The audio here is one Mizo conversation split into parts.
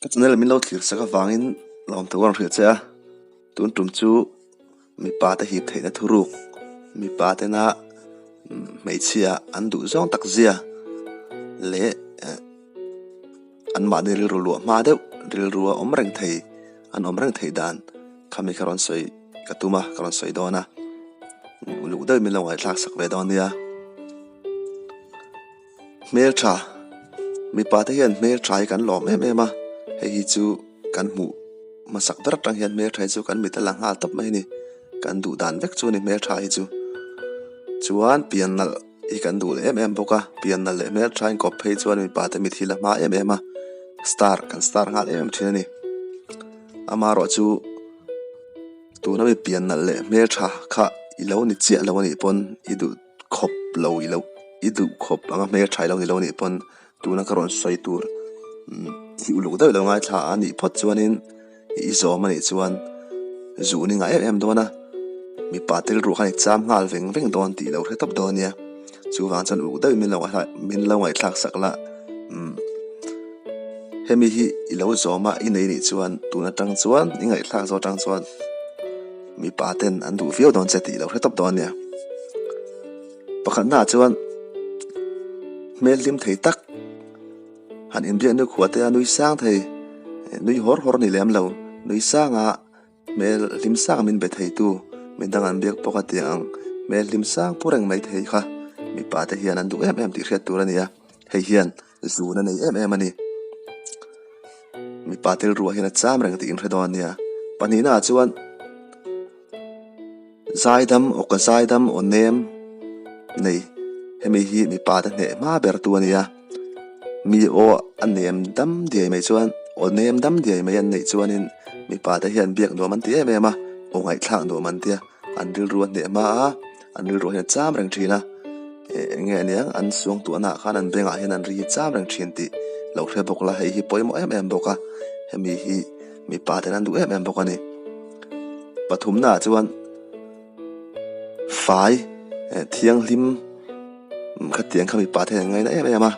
Ka channel min lo thlir sak avangin lawmthu ka rawn hrilh che a, tun tum chu mipa te hip theihna thuruk mipa tena hmeichhia an duh zawng tak zia leh anmahni rilru luah hma deuh rilru a awm reng thei an awm reng theih dan khami kha rawn sawi ka tum a ka rawn sawi dawn a uluk deuhin min lo ngaihthlak sak ve dawn nia. Hmeltha, mipa te hian hmeltha hi kan lawm em em a, hei hi chu kan hmuh hmasak ber atang hian hmeltha hi chu kan mit a la nghal tawp mai a ni, kan duh dan vek chu a ni hmeltha hi chu. Chuan pian nalh hi kan duh leh em em bawk a, pian nalh leh hmeltha inkawp phei chuan mipa te mit hi la hma em em a, star kan star nghal em em thin a ni. Amaherawhchu. Tuna mi pian nalh leh hmeltha kha i lo ni chiah lo a nih pawn i duh khawp lo i lo i duh khawp anga hmeltha i lo ni lo a nih pawn tuna ka rawn sawi tur hi uluk deuh lo ngaithla a nih phawt chuanin i zawm a nih chuan zu ni ngah em em dawn a mipa tel ruh khan i cham nghal veng veng dawn tih lo hre tawp dawn a nia chuvang chuan uluk deuhin min lo min lo ngaihthlak sak la umm. Hemi hi i lo zawm a, i nei nih chuan tun atang chuan i ngaihthlak zawh atang chuan mipa ten an duh viau dawn che tih lo hre tawp dawn a nia. Pakhatnaah chuan hmel hlim thei tak han inbiak nu khua te a nui sang thei, nui hawr hawr a ni lem lo, nui sanga hmel hlim sang min be theitu midang an biak pawh a ti ang, hmel hlim sang pu reng mai thei kha mipa te hian an duh em em tih hriat tur a ni a, hei hian. Zun a nei em em a ni. Mipa tel ruah hian a cham reng tih inhre dawn a nia. Pahnihna ah chuan zaidam aw ka zaidam aw nem nei hemi hi mipa te hneh hma ber tu a ni a. Mi aw a nem dam diai mai chuan aw nem dam diai mai an neih chuanin mipa te hian biak nuam an ti em em a, aw ngaihthlak nuam an ti a. An rilru a hneh hma a, an rilru hian a cham reng thin a, eng nge aniang an suangtuahna ah khan an bengah hian an ri hi cham reng thin tih lo hre bawk la, hei hi pawimawh em em bawk a, hemi hi mipa ten an duh em em bawk a ni. Pathumna ah chuan fai thianghlim khatiang kha mipa te hian an ngaina em em a,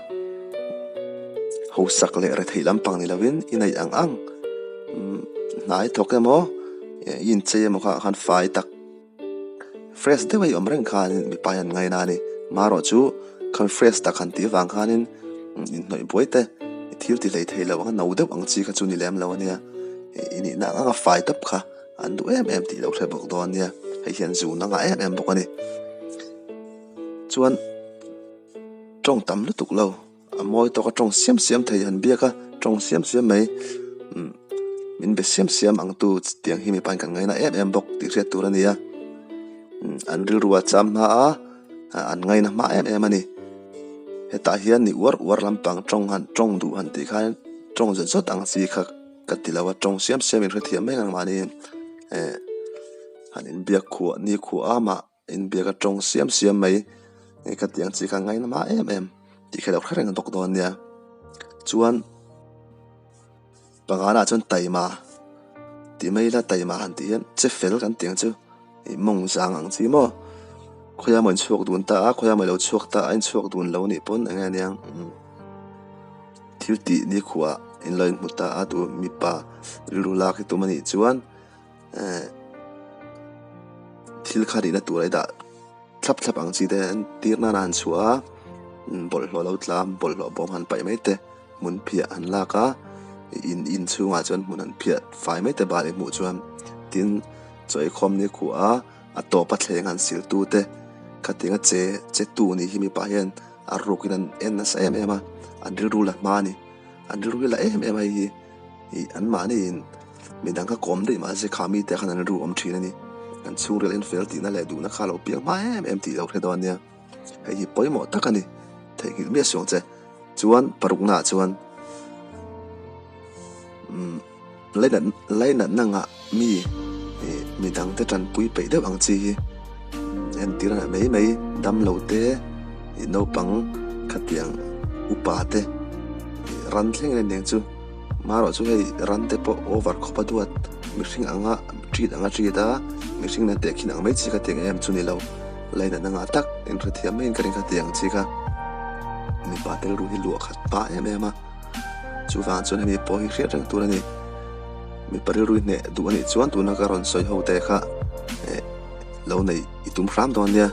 hausak leh retheih lampang ni lovin i neih ang ang hnai thawk emaw i inchei emaw kha khan fai tak fresh deuh a i awm reng khan mipa hian an ngaina a ni marawh chu khan fresh tak han tih avang khanin inhnawih buai te thil ti hlei thei lo ang a no deuh ang chi kha chu ni lem lo a nia i nihna ang anga fai tawp kha. An duh em em tih lo hre bawk dawn nia, hei hian zun a ngah em em bawk a ni. Chuan tawng tam lutuk lo, a mawi tawk a tawng siam siam thei han biak a, tawng siam siam mai umm min be siam siam ang tu tiang hi mipa in kan ngaina em em bawk tih hriat tur a ni a, umm an rilru a cham hma a, an ngaina hma em em a ni. Hetah hian ni uar uar lampang tawng han tawng duh han tih khan tawng zawt zawt ang chi kha. Ka ti lo a, tawng siam siam in hrethiam mai ang mahni eh han inbiak khuah ni khuah a mah inbiak a tawng siam siam mai eh ka tih ang chi kha ngaina hma em em tih kha lo hre reng bawk dawn nia. Chuan pangana ah chuan taima tih mai ila taima han tih hian che fel kan tih ang chu ih mawng zang ang chi maw khawiah maw inchhuak dun ta a khawiah maw ilo chhuak ta a inchhuak dun lo nih pawn eng nge aniang umm. Thil tih nikhua in lo inhmu ta a, tu mipa rilru lak hi tum a nih chuan eh thil kha nihna tur a i dah thlap thlap ang chi te an tir nana han chhuah a, bawlhhlawh lo tla bawlhhlawh bawm han paih mai te hmun phiah han lak a, in in chhungah chuan hmun han phiah fai mai te bal i hmuh chuan tin chaw eikhawm nikhua a a tawp a thleng han sil tu te khatiang a che che tu nih hi mipa hian. A rukin an en nasa em em a, an rilru la hma a ni. An rilru hi la em em a hei hi ih anmahni in midang kha kawm daih mahse kha mite khan an rilru awm thin a ni. Kan chhungril en fel tihna leh duhna kha lo piang hma em em tih lo hre dawn nia. Hei hi pawimawh tak a ni. Theihnghilh miah suang che. Chuan parukna ah chuan umm. Lainatna ngah mi ih midangte tanpui peih deuh ang chi hi entir a mai mai damlo te ih naupang khatiang upa te ih ran thleng em em chu marawh chu hei ran te pawh over khawp a duat mihring anga treat anga treat a mihring nen tehkhin ang mai chi kha tiang em chu ni lo lainatna ngah tak inhrethiam maiin ka ring kha tiang chi kha mipa tel ru hi luah khat pa em em a. Chuvang chuan hemi pawh hi hriat reng tur a ni. Mipa rilru hneh duh a nih chuan tuna ka rawn sawi ho te kha eh lo nei i tum hram dawn nia.